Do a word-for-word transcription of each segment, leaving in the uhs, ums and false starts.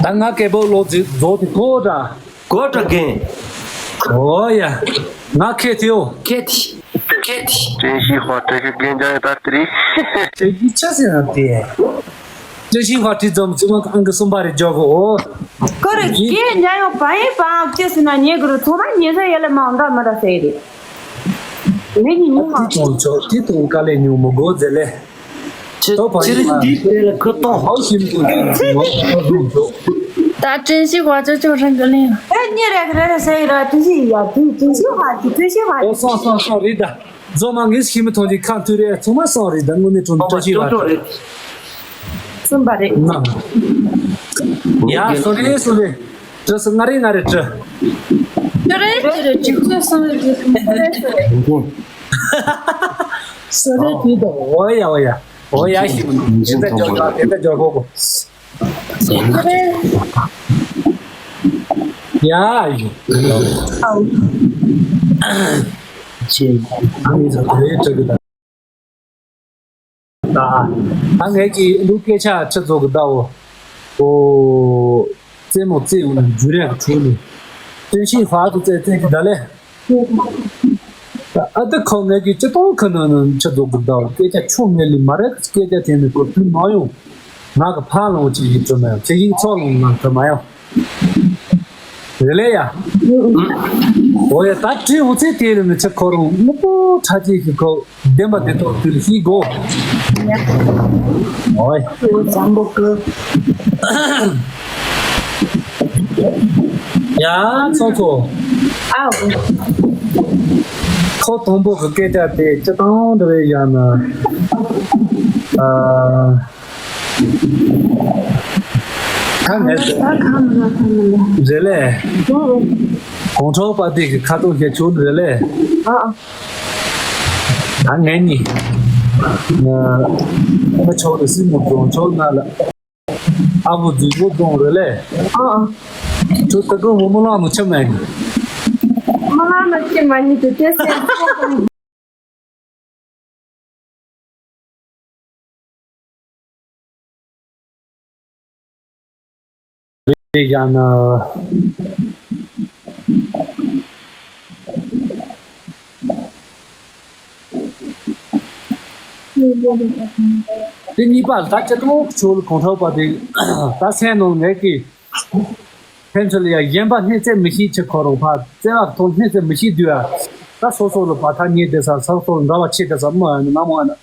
ད་ང་སྐད་པོ་ལོ་ཙི་རྫོགས་དེ་གོ་འདྲ། གོ་འདྲ་རྒན། ཨོ་ཡ། ང་ཁེ་ཐེའོ། ཁེ་ཐི། ཁེ་ཐི། བཀྲ་ཤིས་དཔལ་བཀྲ་ཤིས་རྒན་ཅང་ཡ་ད་དེ་རེད། ཁྱེད་ཀྱིས་ཆ་ཟེར་ན་དེ། བཀྲ་ཤིས་དཔལ་ཁྲི་འཛོམས་ཚེ་དབང་ཨང་ཀི་གསུམ་པ་རེ་འཇོག་གོ། ཨོ། ཀོ་རེ་ཁྱེད་ཉ་ཡོང་བ་ཡིན་པའང་ཁྱེད་ཟེར་ན་ཉེ་གི་རུ་ཚོ་མ་ཉེ་ས་ཡ་ལ་མ་འོང་འདྲ་མ་འདྲ་ཟེར་རེད། ལས་ཉིན་ཉིན་མ། དེ་དང་ཆོག་དེ་དང་དཀའ་ལས་ཉུང་མི་དགོས་ཟེར་ལས། ཕྱི་ཕྱི་རིགས་འདིའི་དེ་ལ་ཁུ་གཏོང་། ཧའོ་ཤིན་ཏུ་ནི་ངོ་ཨ་ཟུང་ཚོ། ད་ཀྲིན་ཤི་ཧྭ་ཅོ་ཅོ་རང་གི་ལིང་། ཨེ་ཉེ་རེ་རེ་རེ་ཟེར་ར་ཀྲིན་ཤི་ཡ་ཀྲིན་ཀྲིན་ཤི་ཧྭ་ཀྲིན་ཤི་ཧྭ། ཨོ་སོང་སོང་སོང་རེད་ད། རྫོགས་མ་ངས་ཤི་མི་ཐོང་གི་ཁ་མཐུ་རེ་ཚང་མ་སོང་རེད་ད་དངོས་གནས་དྲང་ཀྲིན་ཤི་ཧྭ་ཅོ་ཅོ་རེད། གསུམ་པ་རེད། ན། ཡ་སོ་རེ་སོ་རེ། ཀྲི་སི་ང་རེ་ང་རེ་ཀྲི། ཀྲི་རེ་ཀྲི་རེ་ཀྲི་ཀྲི་སོང་རེ་ཀྲི་སོང་རེ་ཀྲི། སོ་རེ་ཀྲི་དོ་ཨོ་ཡ་ཨོ་ཡ་ཨོ་ཡ་ཤི་མི་དེ་ལྟ་འཇོག་ག་དེ་ལྟ་འཇོག་གོ་གོ། ཀྲི་རེ། ཡ་ཡོ། ཨའོ། ཅི། ཨ་མི་ཟ་ཀྲི་རེ་ཀྲི་གི་ད། ད་ད་ངས་ཀྱི་ལུག་སྐད་ཆ་ཁྲི་ཚོ་གི་ཟླ་བོ། ཨོ། རྩེད་མོ་རྩེ་ཡོང་ན་འཇུ་རེ་གི་ཁྲོད་ནས། ཀྲིན་ཤི་ཧྭ་ཏུ་རྩེ་རྩེ་གི་ད་ལས། ད་ཨ་ཏི་ཁོ་ངས་ཀྱི་སྤྱི་སྟོང་ཁ་ན་ན་ཁྲི་ཚོ་གི་ཟླ་བོ་སྐད་ཆ་ཆོ་ངས་ལི་མ་རེད་སྐད་ཆ་དེ་ནི་གོ་ཐུབ་མ་ཡོང་། ང་གི་ཕ་ལོང་ཅིག་ཡིན་ཚོ་མེད་ཁྱེད་ཡིག་ཚོགས་ལོང་ང་ཚོ་མ་ཡོང་། རེད་ལེ་ཡ། འོ་ཡ་ད་བྲིས་འོ་ཚེ་དེ་ལ་ནི་ཆེ་ཁོ་རང་དངོས་པོ་ཁྲ་ཅིག་གི་ཁོ་བདེན་པ་དེ་ཐོག་དུས་ཤིག་གོ། འོ་ཡ། ཡ་ཚོ་ཚོ། ཨའོ། ཁོ་དང་པོ་གི་སྐད་ཆ་དེ་སྤྱི་བཏང་འདྲ་བའི་ཡང་ན། ཨ། ད་ངས་ད་གང་ན་གང་ན། རེད་ལེ། ཨོ། གོང་ཁྲོ་པ་དེ་གི་ཁ་ཐུག་བཤད་ཆོག་རེད་ལེ། ཨ་ཨ། ད་ངས་ནི། ཨ། ཆོག་རེད་སྲིད་མོ་གོང་ཁྲོ་ན་ལ། ཨ་བུ་རྫུན་པོ་གཏོང་རེད་ལེ། ཨ་ཨ། ཁྱོད་ད་གོ་མོ་མོ་ལགས་མོ་ཆེ་མེད་ནི། མོ་ལགས་མོ་ཆེ་མ་ཉིད་དུ་ཏེ་སེ། རེད་ཡང་ན། དེ་གཉིས་པ་ད་ཅི་ཐོག་ཆོལ་གོང་ཁྲོ་པ་དེ་ད་སེམས་ནང་ངས་ཀྱི་ཕན་ཚུན་ལ་ཡང་གཞན་པ་སྣེ་རྩེ་མི་ཤེས་ཆེ་ཁོ་རང་ཕ་བརྩེ་བ་ཐོག་སྣེ་རྩེ་མི་ཤེས་དུས་ཨ་ད་སོ་སོ་ལ་བ་ཐག་ཉེ་དེ་ས་སོ་སོ་ལ་འདྲ་བ་ཆེ་དེ་ས་མོ་ཨ་ནི་ང་མོ་ཨ་ནི་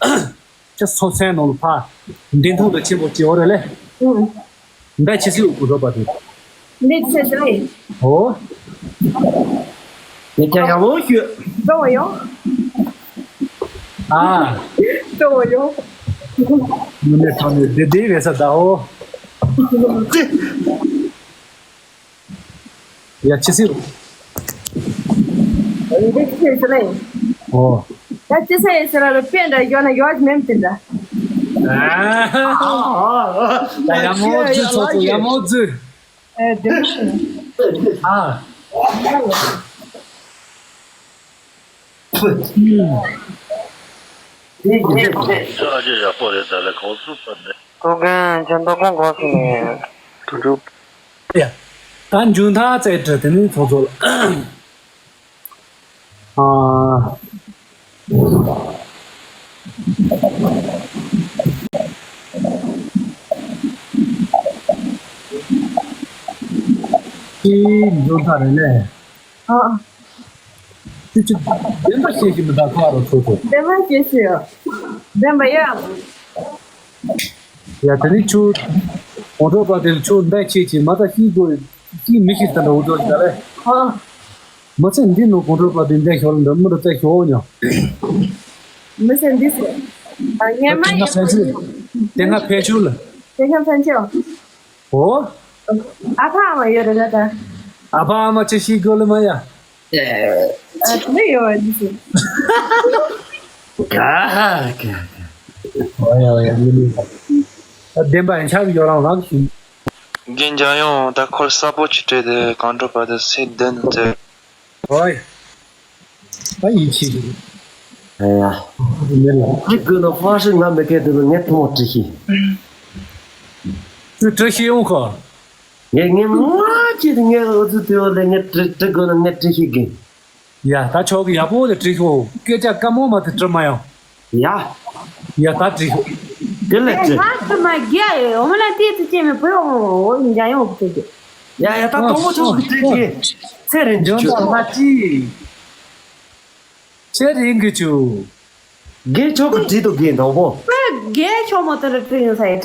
ཅི་སོ་སེམས་ནང་ལ་ཕ་འདི་མཐོང་དུ་ཆེན་པོ་སྐྱེ་བོ་རེད་ལེ། འདའ་ཆི་སི་འུ་གུ་རོ་པ་དེ། འདི་ཆི་སི་རེད། ཨོ། ཡ་ཀྱ་ཡ་བོ་ཞུ། ཏོ་ཡོ། ཨ། ཏོ་ཡོ། ངུ་ནས་ཐོན་ནས་བདེ་བདེ་བས་ས་ད་ཨོ། ཡ་ཆི་སི། འདི་ཆི་སི་རེད། ཨོ། ད་ཅི་ཟེར་ཟེར་ར་པེ་འདྲ་ཡོད་ན་ཡོད་མེད་དེ་འདྲ། ཨ། ད་ཡ་མོ་ཛུ་ཚོ་ཚོ་ཡ་མོ་ཛུ། ཨེ་དེ་མོ་ཞིག་ཨ། ཨ་ཅེ་ཡག་པོ་རེད་ད་ལ་གོང་ཚུགས་པ་འདི། ཐུགས་རྒན་ཁྱེད་མདོ་ཁོང་གོང་སོང་ནས། ད་མཇུག་མཐའ་བཙལ་དྲི་དེ་ནི་ཚོ་ཚོ་ལ། ཨ། ཅི་འཇོན་ཐག་རེད་ལེ། ཨ། ཅི་ཅི་བདེན་པ་ཤེས་ཤིག་མི་ད་ཁ་རོ་ཚོ་ཚོ། བདེན་པ་ཤེས་ཤིག་བདེན་པ་ཡ། ཡ་དེ་ནི་ཆུ། གོང་ཁྲོ་པ་དེ་ལ་ཆུ་འདའ་ཆེ་ཆེ་མ་ད་ཤི་དགོས་ཤི་མི་ཤི་ད་འདྲ་འུ་ཚོ་ཞིག་ད་ལེ། ཨ། མ་ཚད་འདི་ནང་གོང་ཁྲོ་པ་དེ་འདའ་ཤོར་ལ་འདྲ་མི་འདྲ་ཚད་ཤོར་ཉོ། མི་ཚད་འདི་ཚད། ཨ་ངས་མ་ཡིན། དེ་སྔ་ཕན་ཆུ་ལ། དེ་སྔ་ཕན་ཆུ། ཨོ། ཨ་ཕ་ཨ་མ་ཡོད་རེད་ལ་ད། ཨ་ཕ་ཨ་མ་ཅི་ཤི་དགོས་ལ་མ་ཡ། ཨ་ནི་ཡོད་པ་འདི་ཚོ། ག་ག་ག། ཨོ་ཡ་ཨོ་ཡ་མི་ནི། ད་བདེན་པ་ཡིན་ཆགས་ཡོད་རང་རང་ཞིག་རྒན་འཇམ་དབྱངས་ད་ཁོར་གསལ་པོ་ཅིག་སྤྲད་དེ་གང་འགྲོ་བ་དེ་སེ་བདུན་ནས་ཙེ། ཨོ་ཡ། ད་ཡིན་ཆེ་ཞིག་ཨ་ཡ། མི་ལ། ཁྱི་དགོས་ན་ཧྥ་ཧྲི་ང་མི་སྐད་དུ་ལ་ངས་ཐུང་བ་བྲི་ཤི། ཁྱོད་བྲི་ཤི་ཡོང་ཁ། ངས་ངས་ངོ་ཅི་ངས་འུ་ཚོ་དུས་འོག་ལ་ངས་དྲི་དྲི་དགོས་ན་ངས་དྲི་ཤེས་གི། ཡ་ད་ཆོག་གི། ཡག་པོ་དེ་དྲི་ཤོག་སྐད་ཆ་དཀའ་མོ་མ་དེ་དྲི་མ་ཡོང་། ཡ། ཡ་ད་དྲི་ཤོག་དེ་ལ་དྲི། ང་ཁ་མ་རྒྱ་ཡོད་འོ་མ་ལ་ཏི་ཙི་ཅེ་མི་བུ་འོ་འོ་འཇའ་ཡོང་བུ་ཅེ། ཡ་ཡ་ད་དོ་མོ་ཆོག་གི་དྲི་གི། ཚེ་རིང་འཇོན་ཆོག་ད་ལ་ཅི། ཚེ་རིང་གི་ཆུ། དགེ་ཆོག་གི་བྲིས་འདུག་དགེ་དང་པོ། ཨ། དགེ་ཆོག་མོ་དེ་རུ་བྲིས་ཡོང་ས་ཡོད།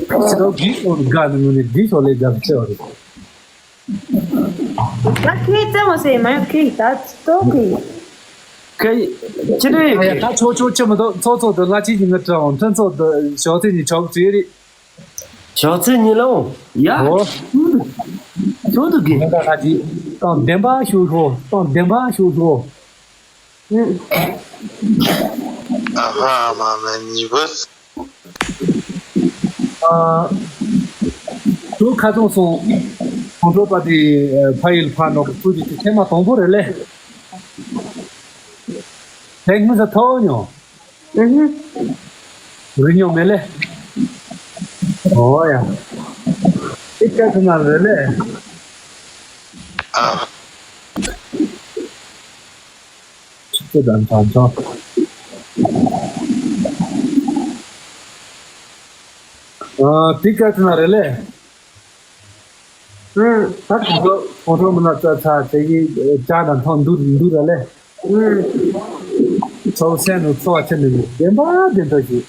ཁྱེད་རང་དགེ་ཆོག་དགའ་ནི་ངོ་ནས་དགེ་ཆོག་ལས་རྒྱབ་ཆེ་བ་རེད། ད་ཁྱེད་རྩེད་མོ་ཟེར་མ་ཡོང་ཁྱེད་ད་ལྟོགས་གི། ཁྱེད་ཁྱེད་རེད་ཨ་ཡ་ད་ཆོག་ཆོག་ཆེ་མོ་ཏོག་ཚོགས་ཚོགས་དུ་ལ་ཅི་ཡིན་ངི་ཀྲང་ཕྲན་ཚོགས་དུ་ཞོག་ཚེ་ནི་ཆོག་ཚེ་རེད། ཞོག་ཚེ་ཉིན་ལོ། ཡ། ཨོ། ཁྱོད་དུ་གི། ད་ད་ཅི། ཏང་བདེན་པ་ཞུ་ཤོག་ཏང་བདེན་པ་ཞུ་ཤོག་ཨ་ཧ་མ་མ་ཉི་བ། ཨ། དུ་ཁ་ཚོང་སོང་། ཁོང་ཁྲོ་པ་དེ་ཕ་ཡུལ་ཕ་ནོག་ཚུ་དེ་ཐེངས་མ་དང་པོ་རེད་ལེ། དེ་སྔོན་ས་ཐོག་ཉོ། ཨུ་ཧུ། རི་ཉོ་མེད་ལེ། ཨོ་ཡ། ཨི་ཀ་ཐུ་ན་རེད་ལེ། ཨ། ཆུ་ཚོད་དང་གྲངས་ཚང་། ཨ། ཏི་ཀ་ཐུ་ན་རེད་ལེ། ཨུ། ད་གོང་ཁྲོ་གོང་ཁྲོ་མི་ན་ཙ་ཚ་ཙེ་གི་ཅག་དང་ཐོག་འདུག་འདུག་ར་ལེ། ཨུ། ཚོགས་སེམས་ནང་ཚོགས་ཆེན་ནས་བདེན་པ་བདེན་པ་ཞིག་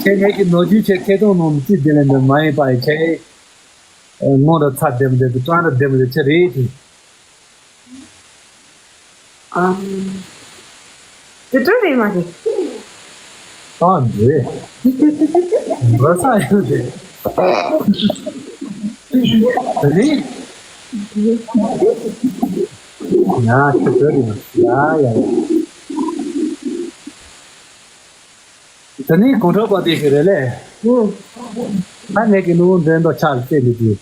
ཁྱེད་ངེད་ཀྱི་ནོར་རྒྱུན་ཆེ་ཐད་གཏོང་ནང་རྩིས་བདེ་ལེན་འདི་མ་ཡིན་པ་ཡི་ཁྱེད་ངོ་ར་ཚ་བདེ་མི་བདེ་དུ་ཀྲང་ར་བདེ་མི་བདེ་ཆེ་རེད་དེ། ཨ། དེ་འདྲ་རེད་མ་རེད། ཨ་འདྲེ། འགྲོ་ས་ཡོད་དེ། དེ་ནི། ཡ་དེ་འདྲ་རེད་མ་ཡ་ཡ་ཡ། དེ་ནི་གོང་ཁྲོ་པ་དེ་ཞིག་རེད་ལེ། ཨུ། ད་ངེད་ཀྱི་ནུ་འདྲེན་དོ་ཆགས་ལ་བལྟས་འདུག་དུས།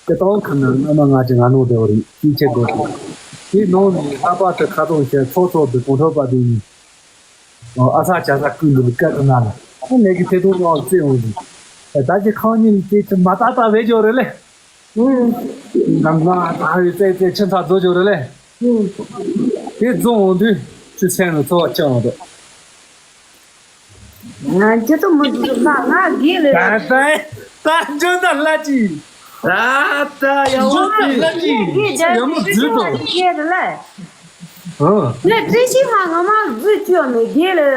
དེ་ལྟ་བུ་ཁམས་ན་སྔ་མ་ང་ཅི་ང་ནོ་དེ་བ་རེད་ཅིའི་ཆེ་དགོས་དང་། དེ་ནང་ནས་ལྷག་པར་དུ་ཁ་ཐོག་བཤད་ཚོགས་ཚོགས་དུ་གོང་ཁྲོ་པ་དེ་ཡིན། ཨ་ས་བྱ་ས་ཀུན་འདུག་ལ་སྐད་དུ་ན་ལ་ཨ་ནས་ཀྱི་ཐེ་ཐུང་ནང་བརྩེ་འོང་དུས། ད་ཅི་ཁང་གཉིས་ལ་དེ་ཅི་མ་ཏག་ཏག་བེད་སྦྱོར་རེད་ལེ། ང་ང་ད་ཧུའི་བརྩེ་བརྩེ་ཆེ་ཚ་རྫོགས་སྦྱོར་རེད་ལེ། དེ་རྫོགས་འོང་དུས་ཆུ་སེམས་ལ་ཚོར་བ་སྐྱེ་འོང་དུས། ང་ཁྱེད་ཚོ་མི་འདུག་ང་ང་དགེ་ལེ། ད་ད་ད་འཇོན་ད་ལ་ཅི། ད་ད་ཡ་འོ་ཅི། ལ་ཅི་ཡ་མོ་འཛུལ་དོ། ངས་བཀྲ་ཤིས་ལྷ་ང་མ་འཛུལ་ཁྱོད་མེད་དགེ་ལེ།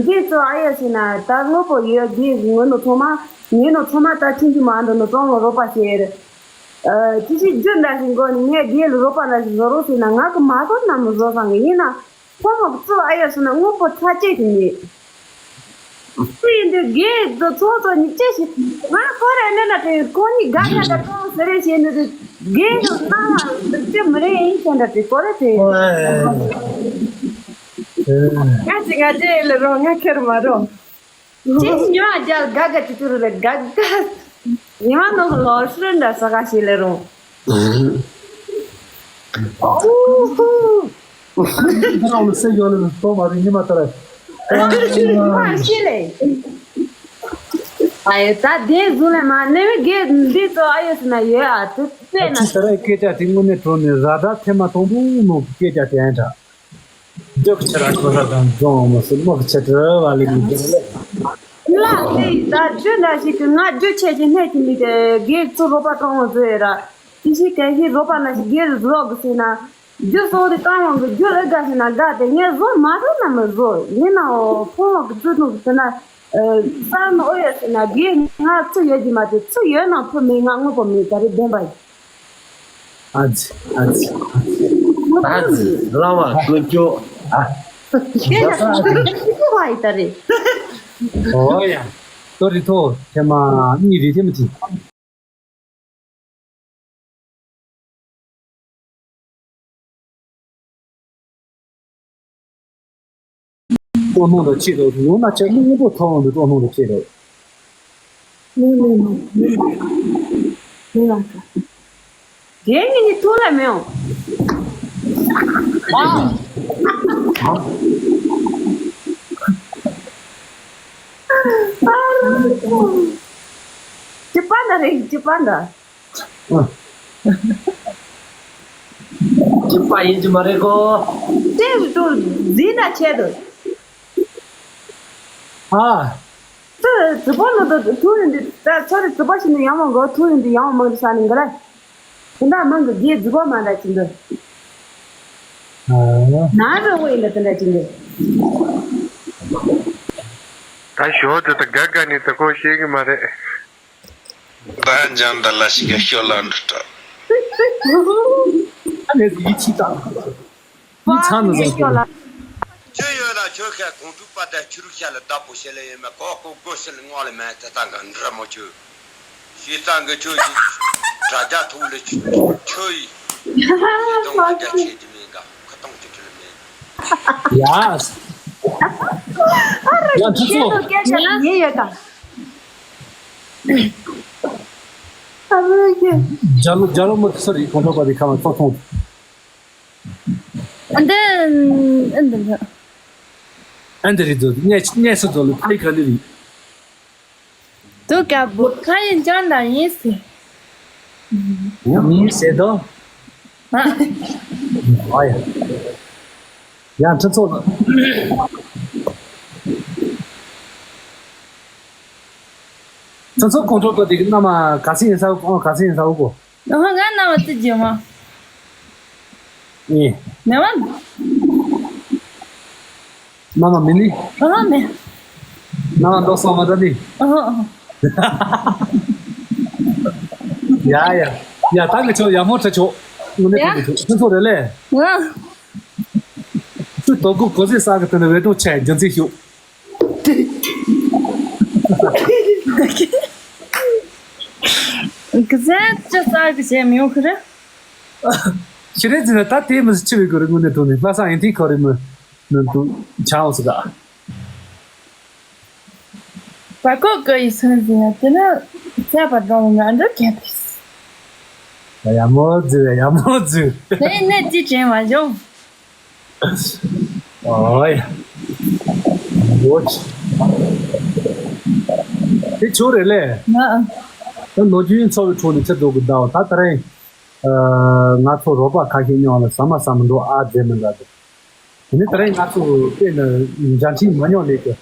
འདི་ཚོ་ཨ་ཡ་ཟེར་ན་ད་དངོས་པོ་ཡོད་དགེ་ངོ་ནོ་ཚང་མ་ངེ་ནོ་ཚང་མ་ད་ཁྱིམ་གྱི་མ་འདི་ནོ་གཙང་ལོ་རོགས་པ་བྱེད། ཨ་ཅི་ཞིག་རྒྱུ་འདྲ་ཞིག་མགོ་ནས་ངས་དགེ་ལེ་རོགས་པ་འདྲ་ཞིག་བཟོ་རོགས་ཟེར་ན་ང་གི་མ་ཐོབ་ན་མི་བཟོ་བསམ་གི་ཡིན་ན། ཕོ་མོ་གཙོ་ཨ་ཡ་སུ་ན་དངོས་པོ་ཚ་ཅེས་ཀྱི་མེད། སུ་ཡིན་དུས་དགེ་དུ་ཚོགས་ཚོགས་ནི་ཅེས་ཤིག་ང་ཁོ་ར་ནི་ན་དེ་ཁོ་ནི་དགའ་ཤ་དང་ཀྲོང་ཟེར་རེ་བྱེད་ནི་དུ་དགེ་དུ་ན་དུ་ཅི་མི་རེ་ཡིན་ཁྱེད་འདྲ་དེ་ཁོ་རེ་དེ། ང་ཅི་ང་ཅི་ལ་རོ་ང་ཁྱེར་མ་རོ། ཅི་ཉོ་རྒྱལ་དགའ་དགའ་ཅི་ཅི་རུ་རེ་དགའ་དགའ། ཉི་མ་ནོར་ལོ་ཧྲི་འདྲ་ས་ག་ཞིག་ལེ་རུང་། ཁྱེད་རང་ལ་སེ་ཡོད་ལ་ཏོ་མ་རི་ཉི་མ་ལྟར། ཉི་མ་ཤི་ལེ། ཨ་ཡེ་ད་དེ་བཟུང་ལེ་མ་ནེ་བི་གེ་འདི་ཚོ་ཨ་ཡེ་སི་ན་ཡོད་ཨ་དུ་དཔེ་ན། ཅི་ས་ར་སྐད་ཆ་དེ་དངོས་གནས་གྲོ་ནས་ར་ད་ཐེ་མ་དང་པོ་ནོ་སྐད་ཆ་དེ་ཨན་དྲ། རྒྱུགས་ཆེ་ར་ཁོ་ས་དང་རྫོང་མོ་སི་མོ་གི་ཆེ་དྲི་བ་ལི་མི་འདུག་ལེ། ལ་ལི་ད་ཆུ་འདྲ་ཞིག་གི་ང་རྒྱུ་ཆེ་ཆེ་གནས་ཀྱི་མི་དེ་སྒེར་ཚུ་རོགས་པ་གཏོང་བ་བཟོས་ར། དེ་ཞིག་གལ་ཞིག་རོགས་པ་ན་ཞིག་སྒེར་བཟོ་གི་ཟེར་ན། རྒྱུ་སོགས་དེ་གཏོང་བ་གི་རྒྱུ་ལ་དགའ་ཟེར་ན་དགའ་དེ་ངས་བཟོ་མ་ཐུབ་ན་མི་བཟོ་ཡིན་ནའོ་ཕོ་བ་གི་བཙུན་ནུ་གི་ཟེར་ན། ས་ནོ་ཨོ་ཡ་ཟེར་ན་སྒེར་ང་ཚུ་ཡོད་ཀྱི་མ་དེ་ཚུ་ཡོད་ན་ཕུ་མེད་ང་དངོས་པོ་མེད་ད་རེ་བདེན་པ་ཡིན། ཨ་ཙི། ཨ་ཙི། ཨ་ཙི། ལ་བ་ཀུན་སྐྱོ། ཨ། ཁྱེད་ལ་ཁྱེད་ལ་ཁྱེད་ལ་ཡི་ད་རེད། ཨོ་ཡ། ཏོ་རི་ཐོ་ཐེ་མ་གཉིས་རེད་ཐེ་མ་གཅིག་ཀྲོ་སྣང་དང་བཅས་རོགས་ཡོང་ན་ཅག་མི་དངོས་པོ་ཐོག་འོང་དུ་ཀྲོ་སྣང་དང་བཅས་རོགས། མི་མི་མི་མི་མི་མི་ལ་ཀ། རྒན་ངེད་གཉིས་ཐུག་ལ་མི་ཡོང་། ཨ། ཨ། ཅི་པ་འདྲ་རེད། ཅི་པ་འདྲ། ཅི་པ་ཡིན་གྱི་མ་རེད་གོ། དེ་ཚོ་འཛིན་ན་ཆེད་དུ། ཨ། ཚོ་རེ་རྫི་པོ་ལོ་དོ་ཐུ་ཡིན་དུས་ད་ཚོ་རེ་རྫི་པོ་ཞིག་ནི་ཡང་མང་གོ། ཐུ་ཡིན་དུས་ཡང་མང་དུ་ས་ནི་འགའ་རེ། དེ་འདྲ་མང་གི་རྒྱའི་རྫི་པོ་མ་འདྲ་ཅིག་འདུག་ཨ། ན་རོ་བོ་ཡིན་ད་དེ་འདྲ་ཅིག་འདུག་ད་ཞོ་དེ་ད་དགའ་དགའ་ནི་ད་ཁོ་ཤེས་གི་མ་རེད། ད་འཇང་ད་ལ་ཞིག་གི་ཤོ་ལ་འགྲོ་ད། ཨ་ནེ་ཡིད་ཆེས་དང་། ཡིད་ཚང་ནི་བཟང་པོ། ཁྱོད་ཡོད་ན་ཁྱོད་ཁ་གོང་ཁྲུག་པ་དང་ཆུ་རུག་ཤ་ལ་བདག་པོ་བྱེད་ལེ་ཡོད་མ་གོ་ཀོ་ཀོ་སི་ལ་ངོ་ལ་མ་ད་ད་ག་འདྲ་མོ་ཁྱོད། ཞེ་སང་གི་ཁྱོད་ཀྱི་དྲ་རྒྱ་ཐུག་ལ་ཁྱོད་ཡི་ཡི་དང་ང་རྒྱ་ཆེ་གི་མིན་ག་ཁ་ཏོང་ཁྱོད་ཁྲི་ལ་མེད། ཡ། ཡ་ཁྱོད་ཚོ། ཡ་ཡོད་ག་ཨ་རོ་ཡེ། རྒྱ་ལོ་རྒྱ་ལོ་མོ་སོ་རི་གོང་ཁྲོ་པ་དེ་ཁ་མ་ཚོ་ཐོང་། ཨ་འདི་ཨ་འདི་ཨ་འདི་རི་ཛོ་ཉེ་ཉེ་སོ་ཛོ་ལི་ཕ་ཡི་ག་འདི་རི། དུ་ཀ་བུ་ཁ་ཡིན་ཅང་ན་ཡིན་སི། ཡིན་ཟེར་དོ། ཨ། ཨ་ཡ། ཡང་ཁྲི་ཚོ་ལ། ཁྲི་ཚོ་ཁོང་ཁྲོ་པ་དེ་གི་མནའ་མ་ག་ཚོད་ཡིན་ས་གོ་ག་ཚོད་ཡིན་ས་གོ། ཨ་ཧོ་ང་མནའ་མ་བཙུགས་རྒྱུ་མ། ཨེ། མེད་མ། མནའ་མ་མི་ནི། ཨ་ཧོ་མེད། མནའ་མ་འགྲོ་སོང་མ་ད་ནི། ཨ་ཧོ་ཨ་ཧོ། ཡ་ཡ། ཡ་ད་གི་ཆོ་ཡ་མོ་ཁྲ་ཆོ། དངོས་གནས་ཡ། ཁོ་གི་ཆོ་ཁྱོད་ཚོ་རེད་ལེ། ང་། ཁྱོད་དོ་ཀུ་གོ་ཟེ་ས་གི་དེ་ནི་བེ་ཏོ་ཆེ་རྒྱུ་མཚན་ཤོད། གཟན་ཅི་ཟ་གི་བྱས་མི་ཡོང་གི་རེད། ཤི་རེ་ཟིན་ན་ད་དེ་མི་ཆི་བའི་གོ་རེ་དངོས་གནས་དོན་ནི་ལྷ་ས་ཡིན་དེའི་གོ་རེ་མི་མི་འདུག་ཆའོ་སི་ག་བ་ཀོ་ཀོ་ཡི་སོན་ཟིན་ན་དེ་ནི་བཙས་པ་འགྲོ་མི་ང་འདྲ་གལ་ཏེ། ཡ་མོ་ཛུ་ཡ་མོ་ཛུ། ནས་ནས་ཅི་དྲན་མ་བྱུང་། ཨོ་ཡ། འོ་ཅི། དེ་ཆོ་རེད་ལེ། ང་ཨ། ད་ལོ་རྒྱུས་འཚོ་བའི་ཁྲོད་ནས་ཆེད་དུ་གི་ཟླ་བ་ད་ལྟ་རེད། ང་ཚོ་རོགས་པ་ཁ་ཤས་ཉོ་ལ་ཟ་མ་ཟ་མི་འགྲོ་ཨ་རྫས་མི་འདྲ་དེ། དེ་ནས་ད་རེས་ང་ཚོ་དཔེ་ནི་འཇང་ཁྲིད་མ་ཉོ་ལེ་གི།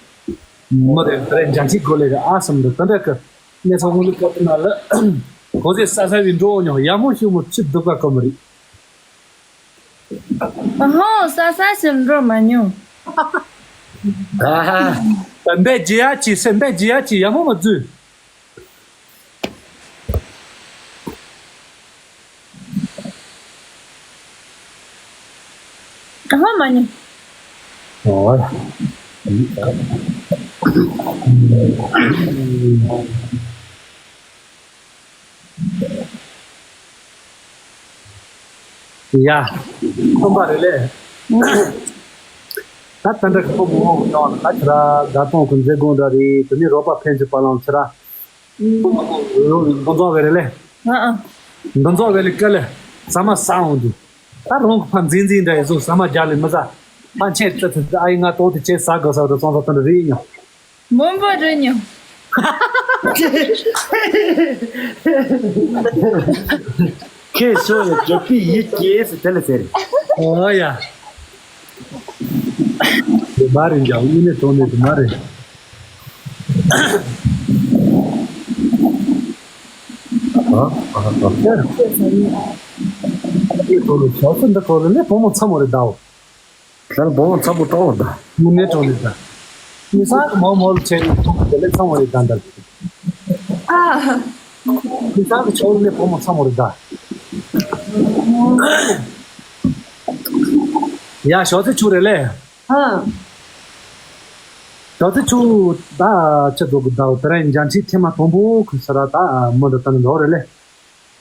མི་རེ་ད་རེས་འཇང་ཁྲིད་དགོས་ལེ་གི་ཨ་སམ་འདི་ད་འདྲ་གི་གནས་ཚང་དངོས་ལུགས་སྐབས་དེ་ན་ལ་གོ་ཟེ་ས་ས་བའི་འགྲོ་ཉོ་ཡ་མོ་ཤུ་མོ་ཆི་སྡུག་ག་གོ་མི་རེད། ཨ་ཧོ་ས་ས་ཞིག་འགྲོ་མ་ཉོ། ད་འབད་རྒྱུ་ཡ་ཅི་སེ་འབད་རྒྱུ་ཡ་ཅི་ཡ་མོ་མ་བརྫུས། གང་མ་ཉོ། ཨོ། ཡ། ཁོམ་པ་རེད་ལེ། ད་ད་འདྲ་ཁོ་མོ་ཡོང་ན་ད་ཁྱེད་ར་དགའ་སྟོན་གི་མཛད་སྒོ་འདྲ་རེད། དེ་ནས་རོགས་པ་ཕན་ཚུན་བར་ལམ་ཁྱེད་ར། འདུ་འཛོམས་བས་རེད་ལེ། ཨ་ཨ། འདུ་འཛོམས་བས་ལེ་ཀ་ལེ། ཟ་མ་ཟ་འོང་དུས། ད་རང་གི་ཕ་འཛིན་འཛིན་འདྲ་ཡི་བཟོ་ཟ་མ་རྒྱག་ལེ་མི་ཟ། ཕ་ཆེར་ཙི་ཙི་ཨ་ཡི་ང་ཏོག་དེ་ཆེ་ཟ་དགོས་ས་རེད་ཙང་ཙང་ཏན་རེད་ཉོ། མོན་པ་རེད་ཉོ། ཁྱེད་ཤོ་ཡི་རྒྱལ་པོའི་ཡིད་ཀྱིས་དེ་ལ་ཟེར། ཨོ་ཡ། དེ་མ་རེད་འཇའ་དངོས་གནས་དོན་ནས་དེ་མ་རེད། ཨ་ཨ་ཨ། དེ་ཐོག་ལ་ཆོག་ཚོད་འདི་ཁོ་ལ་ནས་བུ་མོ་ཚ་མོ་རེད་དའོ། ཁྱེད་བུ་མོ་ཚ་མོ་ཏོག་ད། དངོས་གནས་དོན་ནས་ད། མི་ཚང་གི་མོ་མོ་ལ་ཆེ་ནས་དེ་ལས་ཚ་མོ་རེད་ད་འདར། ཨ། མི་ཚང་གི་ཆོག་ནས་བུ་མོ་ཚ་མོ་རེད་ད། ཡ་ཞོགས་ཚེ་ཆུ་རེད་ལེ། ཨ། ད་ཚེ་ཆུ་ད་ཆེ་དོ་གི་ད་དེ་རིང་འཇང་ཁྲིད་ཐེངས་མ་དང་པོ་གི་ས་ར་ད་མི་འདི་ལྟ་ནི་འདྲ་རེད་ལེ།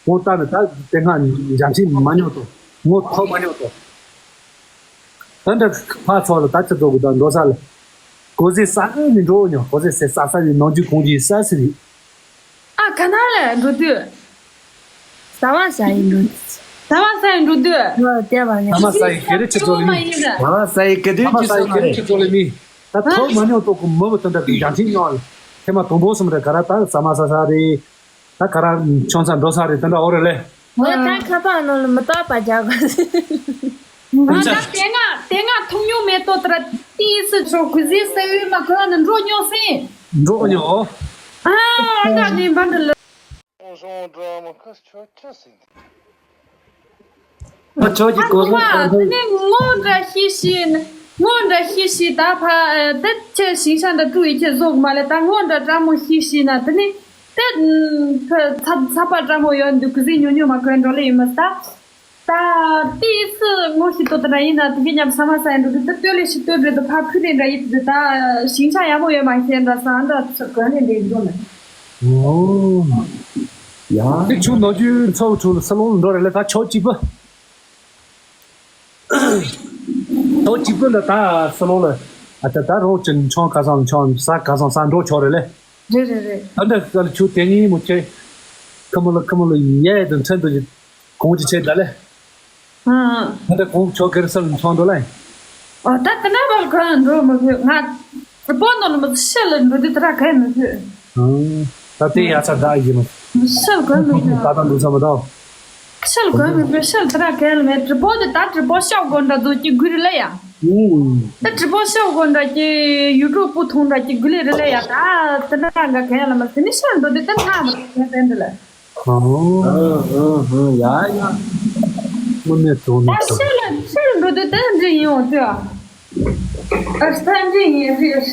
ངོ་ལྟ་ནི་ད་དེ་སྔ་འཇང་ཁྲིད་མ་ཉོ་དོ། ངོ་ཐོབ་མ་ཉོ་དོ། ད་འདྲ་ཕ་ཚོ་ལ་ད་ཆེ་དོ་གི་ད་འགྲོ་ས་ལ། གོ་ཟེ་ས་ནི་འགྲོ་ཉོ་གོ་ཟེ་སེ་ས་ས་ཡི་ནང་རྒྱུ་གོང་རྒྱུ་ས་སི་རེད། ཨ་ཁ་ན་ལ་འགྲོ་དུས། ཟ་མ་ཟ་ཡི་འགྲོ་དུས། ཟ་མ་ཟ་ཡི་འགྲོ་དུས། ང་བལྟས་པ་ནི། ཟ་མ་ཟ་ཡི་གེ་རེ་ཆི་ཚོ་ལེ་མི། ཟ་མ་ཟ་ཡི་གེ་དུས་ཟ་མ་ཟ་ཡི་གེ་རེ་ཆི་ཚོ་ལེ་མི། ད་ཐོག་མ་ཉོ་ཏོག་གི་མི་བུ་དོན་དག་གི་འཇང་ཁྲིད་ཉོ་ལ། ཐེ་མ་དང་པོ་སུམ་རེ་ག་ར་ད་ཟ་མ་ཟ་ས་རེད། ད་ག་རང་ཆང་ས་འགྲོ་ས་རེད། དེ་འདྲ་འོ་རེད་ལེ། ང་ད་ཁ་པར་ནང་ལ་མི་རྟག་པ་རྒྱག་གི། ང་ད་དེ་སྔ་དེ་སྔ་ཐུག་མྱོང་མེད་དོ། དེ་ར་ཏི་སི་ཆོ་གུ་ཟི་སེ་ཡུལ་མ་ཁོ་ནི་འགྲོ་མྱོང་སེ། འགྲོ་མྱོང་། ཨ་ཨ་འདྲ་ནི་འབའ་འདི་ལ། ཨོ་ཤོང་ཌ་ར་མ་ཁ་ཆོ་ཁྱི་སིན། ཨ་ཆོ་གི་གོ་ཨ་ལ་དེ་ནི་ངོ་འདྲ་ཤི་ཤི་ན། ངོ་འདྲ་ཤི་ཤི་ད་ཕ་དེ་ཁྱི་ཞིང་ཤ་འདྲ་ཀྲུ་ཡི་ཁྱི་བཟོ་གི་མ་ལེ། ད་ངོ་འདྲ་ཀྲ་མོ་ཤི་ཤི་ན་དེ་ནི་དེ་ཚ་ཚ་པ་ཀྲ་མོ་ཡོད་འདུག་གི་ཟི་ཉོ་ཉོ་མ་གོན་འགྲོ་ལེ་ཡིན་མ་ད། ད་ཏི་སི་ངོ་ཤི་ཏོ་ད་ན་ཡིན་ན་དེ་གི་ཉམ་ས་མ་ས་ཡིན་འགྲོ་དུ་ད་ལྟོས་ལེ་ཤི་ཏོ་འདྲེ་དུ་ཕ་ཕུ་ལེ་འདྲ་ཡིན་དུ་ད་ཞིང་ཤ་ཡ་མོ་ཡོད་མ་ཤེས་འདྲ་ས་འདྲ་གོན་ལེ་འདྲེ་འགྲོ་ལེ། ཨོ། ཡ། དེ་ཆུ་ནོར་རྒྱུན་ཚོགས་ཁྲོད་ལ་ས་ལོང་འགྲོ་རེ་ལེ། ད་ཆོག་གཅིག་པ། ཐོག་གཅིག་པུ་ལ་ད་ས་ལོང་ལ་ཨ་ད་ད་རོགས་ཀྱི་མཆོང་ཁ་སང་མཆོང་ས་ཁ་སང་ས་འགྲོ་ཆོག་རེད་ལེ། རེད་རེད་རེད། ད་འདི་ས་ལ་ཆུ་དེ་ཉིན་མོ་ཁྱེད་ཁ་མོ་ལ་ཁ་མོ་ལ་ཡས་དང་ཁྲན་དུ་གོང་ཅི་ཆེ་ད་ལེ། ཨ་ཨ། ད་འདི་གོང་ཆོག་གེར་ས་ལ་མཆོང་འགྲོ་ལེ། ཨ་ད་ད་ན་བར་ག་འགྲོ་མི་ཕོད་ང་། གྲི་པོ་ནོར་ལ་མི་ཤེས་ལ་འགྲོ་དུས་དེ་ར་གས་མི་ཕོད། ཨང་། ད་དེ་ཡ་ཚ་ད་ཡི་མ། མི་ཤེས་གོ་མི་ཕོད། ད་ད་འདུག་ས་མ་ད། ཤེས་གོ་མི་ཕོད་ཤེས་དེ་ར་གས་ལ་མེད། གྲི་པོ་དེ་ད་གྲི་པོ་ཤོག་གོ་འདྲ་འདུག་གི་གུ་རི་ལ་ཡ། ཨུ། ད་གྲི་པོ་ཤོག་གོ་འདྲ་གི་ཡུ་ཊུབ་པུ་ཐུང་འདྲ་གི་གུ་ལི་རི་ལ་ཡ། ད་དེ་འདྲ་ག་གས་ལ་མ་དེ་ནི་ཤེས་འགྲོ་དུས་དེ་ཐ་མ་གས་དེ་འདི་ལ། ཨོ། ཨ་ཨ་ཨ་ཡ་ཡ། དངོས་གནས་དྲང་གནས་ད་དྲང་། ཤེས་ལ་ཤེས་ལ་འགྲོ་དུས་དེ་འདྲ་ཡིན་འོང་དུས་ཨ། ཨ་ས་འདྲ་ཡིན་རེད།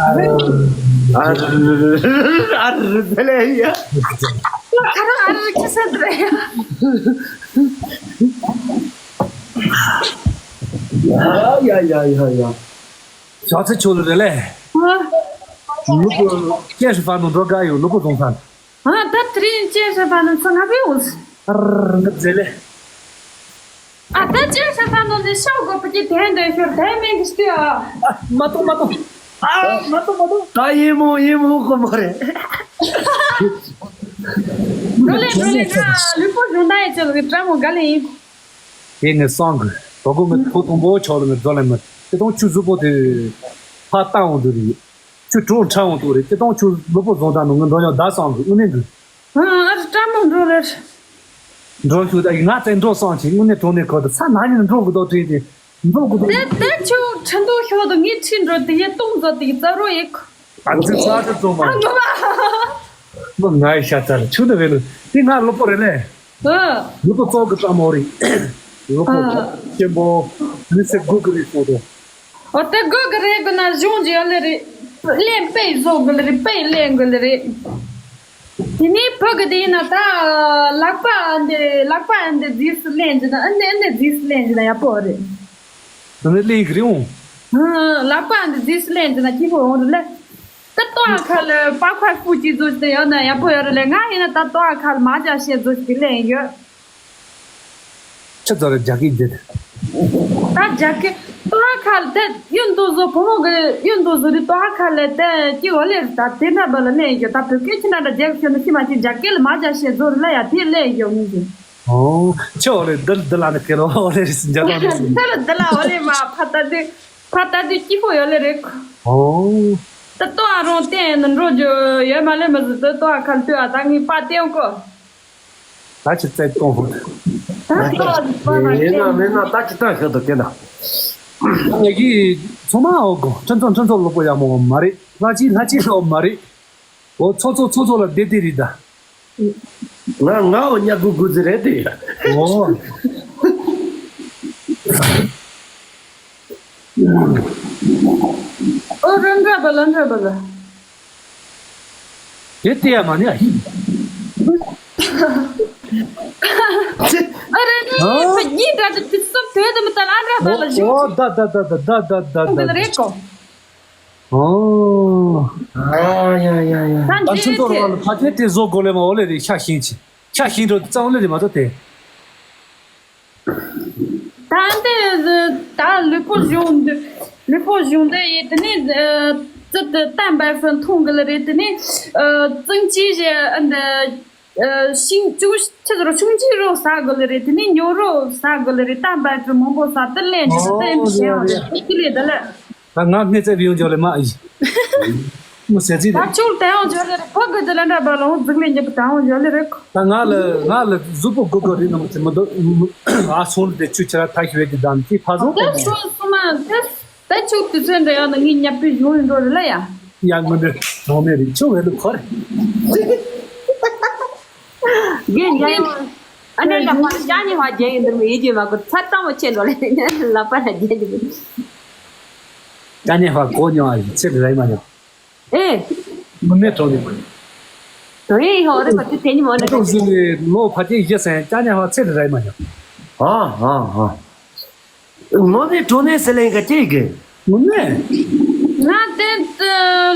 ཨ་རི་ཨ་རི་ཨ་རི་ཟེར་ལེ་ཡ། ཁ་ར་ཨ་རི་ཁ་ས་འདྲ་ཡ། ཡ་ཡ་ཡ་ཡ་ཡ། ཞག་ཚི་ཆོ་ལ་རེ་ལེ། ཨ། ལུ་པོ་སྐྱེ་ཧྲི་ཧྥ་ནུ་འགྲོ་དགའ་ཡོད། ལུ་པོ་རྫོང་ས། ཨ་ད་དེ་རིང་སྐྱེ་ཧྲི་ཧྥ་ནུ་ཚོ་ང་བེ་འོ། ཨར་འདི་ཟེ་ལེ། ཨ་ད་སྐྱེ་ཧྲི་ཧྥ་ནུ་ནི་ཤོག་གོ་པ་ཀྱི་དན་དན་ཤོར་དན་མེད་གི་སྟེ་ཨ། ཨ་མ་གཏོགས་མ་གཏོགས། ཨ་མ་གཏོགས་མ་གཏོགས། ད་ཡིན་མོ་ཡིན་མོ་ཁོ་མོ་རེད། འགྲོ་ལེ་འགྲོ་ལེ་ད་ལུས་པོ་གཞུང་ད་ཡི་ཚོ་གི་ཀྲ་མོ་ག་ལེ་ཡིན། དེ་ངས་གསང་གི། དོ་གོ་ངས་ཐོ་དང་པོ་ཆོག་ལ་ངས་རྫོ་ལ་མི་དེ་དང་ཆུ་གཟུགས་པོ་དེ་ཕ་བཏང་འོང་དུ་རེད། ཆུ་གྲོག་ཕྲ་འོང་དུ་རེད། དེ་དང་ཆུ་ལུ་པོ་བཟང་དང་ནང་ངས་འགྲོ་ཡང་ད་གསང་གི་དངོས་གནས་གི། ཨ་ཨ་ཀྲ་མོ་འགྲོ་རེད། འགྲོ་ཤུགས་ད་ཡིན་ང་ཚེ་འགྲོ་གསང་ཆེ་དངོས་གནས་གྲོང་ནས་ཁོ་དུ་ས་ན་ཡིན་འགྲོ་གི་དོ་དྲིན་དེ་འགྲོ་གི་དོ། དེ་དེ་ཆུ་ཁྲི་མདོ་ཤོག་དུ་ངས་ཁྲིད་འགྲོ་དེ་ཡེ་སྟོང་ཟོ་དེ་ཡེ་རྩ་རོ་ཡེ། ཨ་ཙི་ས་ཏི་ཙོ་མ། ཨ་ནུ་མ། མ་ང་ཡི་ཤ་ཚ་ལ་ཆུ་ནི་བེ་ལུ་དེ་ང་ལོ་པོ་རེ་ལེ། ཨ། ལོ་པོ་ཙོག་གི་ཙམ་མོ་རེ། ལོ་པོ་ཨ། ཆེན་པོ་མི་སེ་གུ་གི་རེ་སོ་དོ། ཨོ་དེ་གུ་གི་རེ་གུ་ན་གཞུང་ཇི་ཡོད་ལེ་རེ། ལེན་པེ་བཟོ་གི་ལེ་རེ་པེ་ལེན་གི་ལེ་རེ། དེ་ནས་བུ་གི་དེ་ཡིན་ན་ད་ལག་པ་ཨ་འདི་ལག་པ་ཨ་འདི་རྫིས་སུ་ལེན་ཇི་ན་ཨ་འདི་ཨ་འདི་རྫིས་སུ་ལེན་ཇི་ན་ཡག་པོ་རེད། ཨ་ནི་ལེན་གི་རེད་འོང་། ཨ་ལག་པ་ཨ་འདི་རྫིས་སུ་ལེན་ཇི་ན་སྐྱིད་པོ་འོང་རེད་ལེ། ད་ལྟོ་ཨ་ཁ་ལ་པ་ཁ་སྤུ་ཅི་བཟོ་ཞིག་ཡོད་ན་ཡག་པོ་ཡོད་རེད་ལེ། ང་ཡིན་ན་ད་ལྟོ་ཨ་ཁ་ལ་མ་ཇ་ཤེ་བཟོ་ཞིག་ལེན་ཡོད། ཆི་ཙོ་རེ་རྒྱ་སྐད་འདི། ད་རྒྱ་སྐད་ལྟོ་ཨ་ཁ་ལ་དེ་ཡོད་འདུག་བཟོ་བུ་མོ་གི་ཡོད་འདུག་བཟོ་དེ་ལྟོ་ཨ་ཁ་ལ་དེ་སྐྱིད་འོ་ལེ་རེད། ད་དེ་འདྲ་བ་ལ་ལེན་ཡོད། ད་བོད་སྐད་ཁྱི་ན་འདྲ་རྒྱ་སྐད་ཤོད་ན་ཤི་མ་ཅི་རྒྱ་སྐད་ལ་མ་ཇ་ཤེ་བཟོ་རེད་ལ་ཡ་དེ་ལེན་ཡོད་ངུ་གི། ཨོ། ཆི་འོ་ལེ་འདི་འདི་ལ་ནི་སྐད་ལ་འོ་ལེ་རེད་ཟིན་རྒྱ་དང་འདི་ཟིན། འདི་ལ་འདི་ལ་འོ་ལེ་མ་ཕ་ད་དེ་ཕ་ད་དེ་སྐྱིད་པོ་ཡོད་ལེ་རེད། ཨོ། ད་ལྟོ་ཨ་རོང་བསྟན་ནི་འགྲོ་རྒྱུ་ཡོད་མ་ལེ་མ་ཟི་ད་ལྟོ་ཨ་ཁ་ལ་ལྟོས་ཨ་ད་ངའི་པ་བསྟན་གོ། ད་ཅི་བཙལ་གཏོང་ཧོ། ད་ལྟོ་ཨ་པ་ན་ཡིན་ན་བསྟན་མིན་ན་ད་ཅི་ད་ཤོད་དོ་དེ་ན། ངེད་ཀྱིས་ཚང་མ་འོ་གོ་ཁྲིམས་ཚོགས་ཁྲིམས་ཚོགས་ལོག་པོ་ཡག་མོ་མ་རེད། ལྷ་ཅི་ལྷ་ཅི་ལོག་མ་རེད། འོ་ཚོ་ཚོ་ཚོ་ཚོ་ལ་བདེ་བདེ་རེད་ད། ང་ང་འོ་ཉ་གུ་གུ་ཟི་རེད་དེ། འོ། ཨོ་ར་འདྲ་བ་ལ་འདྲ་བ་ལ། དེ་ལྟ་ཡ་མ་ནི་ཨ་ཡིན། ཨ་ར་ནི་ཨ། ཕ་གི་འདྲ་དེ་དེ་སོབ་དོད་དུ་མི་ལྟ་ལ་འདྲ་བ་ལ་ཞུ། ཨོ་ད་ད་ད་ད་ད་ད་ད་ད། རེད་གོ། ཨོ། ཨ་ཡ་ཡ་ཡ། ད་ད་ཆུ་འདི་ཐོག་དེ་ལ་ཕ་གི་དེ་བཟོ་དགོས་ལེ་མ་འོ་ལེ་རེད་ཤ་ཞིང་ཆེ་ཤ་ཞིང་འགྲོ་དེ་གཙང་ལེ་རེད་མ་གཏོགས་དེ། ད་འདི་ད་ལུས་པོ་གཞུང་འདི་ལུས་པོ་གཞུང་འདི་ཡེ་དེ་ནི་ཙི་ཏི་ཏན་པའི་ཧྥུན་ཐུང་གི་ལ་རེད། དེ་ནི་ཙིང་ཅི་ཞེ་འདི་ཤིང་ཅུང་ཆི་ཟེར་ཆུང་ཅི་རོ་ཟ་གི་ལ་རེད། དེ་ནི་ཉོ་རོ་ཟ་གི་ལ་རེད། ཏན་པའི་ཧྥུན་མང་པོ་ཟ་དེ་ལེན་ཅི་ཟེར་དེ་ཡིན་ཞེ་ཡང་རེད། ཨོ་ཅི་ལེ་ད་ལེ། ད་ང་སྔས་ཚེ་བི་ཡོང་འཇོག་ལེ་མ་ཨི། མོ་ཟེར་ཚིག་རེད། ད་ཆུ་ལ་དེ་ཡང་འཇོག་ལེ་རེད། ཕ་གི་དེ་ལ་འདྲ་བ་ལ་འོང་འཛུགས་ལེ་འཇབ་དང་འོང་འཇོག་ལེ་རེད། ད་ང་ལ་ང་ལ་གཟུགས་པོ་དགོས་དགོས་རེད་ནམ་ཅི་མི་འདུག་ཨ་སོང་ལ་དེ་ཆུ་ཁྱེར་ཐག་ཤི་བས་དེ་དམ་ཅི་ཕ་སོང་ད་ཆུ་སུ་མ་དེ་ད་ཆུ་དུས་ཚོད་འདྲ་ཡང་ན་ངའི་ཉབ་པའི་གཞུང་ཡིན་འགྲོ་རེད་ལ་ཡ། ཡ་ངོ་འདྲ་གྲོང་ནས་རིག་ཆུ་བས་ལུ་ཁོར། རྒན་རྒན་ཡང་། ཨ་ནེ་ལ་ཕར་ཅ་ཉེ་བ་རྒྱན་ཡིན་འདིར་མི་ཡིད་ཀྱི་མ་གོ་ཚ་གཙང་མ་ཆེ་འགྲོ་ལེ་ལ་པ་ལ་རྒྱན་གྱི་མི། ཅ་ཉེ་བ་གོ་མྱོང་ཨ་ཡིན་ཚེ་རེ་རེ་མ་མྱོང་། ཨེ། མི་མེད་གྲོང་ནས་མ་མྱོང་། དོ་ཡིན་ཧོ་རེ་པ་དེ་དེ་ཉི་མོ་ནས་ཏོག་ཟིན་ནས་ལོ་ཕ་སྐྱེས་བཞི་ཟན་ཅ་ཉེ་བ་ཚེ་རེ་རེ་མ་མྱོང་། ཨ་ཨ་ཨ། ངོ་ནས་གྲོ་ནས་ཟེར་ལེན་ག་ཅི་གི། ངོ་ནས། ང་དེ་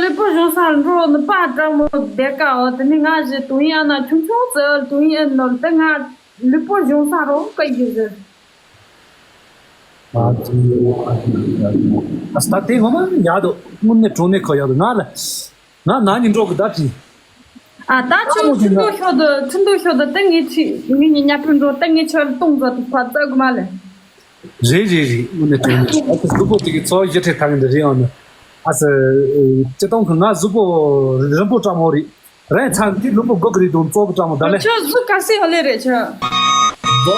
ལུས་པོ་གཞུང་ས་འགྲོ་ནི་པ་ཀྲ་མོ་བདེ་ཀ་འོ་དེ་ནི་ང་ཞེ་དུང་ཡང་ན་ཆུང་ཆུང་ཙི་དུང་ཡང་ནོར་དེ་ང་ལུས་པོ་གཞུང་ས་རོ་ཀ་ཡི་ཟེར། ཨ་ཙི། ཨ་ཙི། ད་དེ་ངོ་མ་ཡག་འདུག་དངོས་གནས་གྲོ་ནས་ཁོ་ཡག་འདུག་ང་ལ། ང་ན་ནི་འགྲོ་གི་ད་དྲིས། ཨ་ད་ཁྱོད་ཁྲིན་ཏུ་ཤོད་དུ་ཁྲིན་ཏུ་ཤོད་དུ་ཏན་ངེ་ཁྲི་ངེ་ཉི་ཉ་ཕུན་འགྲོ་ཏན་ངེ་ཁྱོད་ལ་གཏོང་ཛ་དུ་ཕ་ཙ་གི་མ་ལེ། རེད་རེད་རེད། དངོས་གནས་དྲང་གནས་ཨ་ཙི་གཟུགས་པོ་དེ་གི་ཚོ་བཞི་ཁྲི་ཐང་འདི་རེད་ཨང་ནི། ཨ་ཙི། སྤྱི་སྟོང་གི་ང་གཟུགས་པོ་རིན་པོ་ཀྲ་མོ་རེད། རན་ཚང་དེ་ལུས་པོ་སྒོ་གི་རེད་དུང་གཙོ་གི་ཀྲ་མོ་ད་ལེ། ཁྱོད་གཟུགས་ག་སི་ཧ་ལེ་རེད་ཁྱོད། ལོ།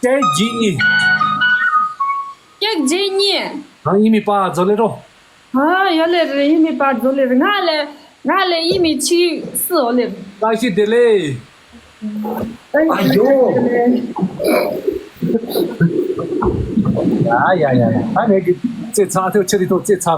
སྐད་ཇི་ཉི། སྐད་ཇི་ཉི། ཨ་ཡིན་མི་པ་ཛོ་ལེ་རོ། ཨ་ཡོ་ལེ་རེ་ཡིན་མི་པ་ཛོ་ལེ་རེ་ང་ལེ་ང་ལེ་ཡིན་མི་ཆི་སི་ཨོ་ལེ་རེ། བཀྲ་ཤིས་བདེ་ལེགས། ཨ་ཡོ། ཡ་ཡ་ཡ་ཡ། ད་ངས་ཀྱི་རྩེ་ཚ་ཐོ་ཆེ་རི་ཐོ་རྩེ་ཚ་ལ།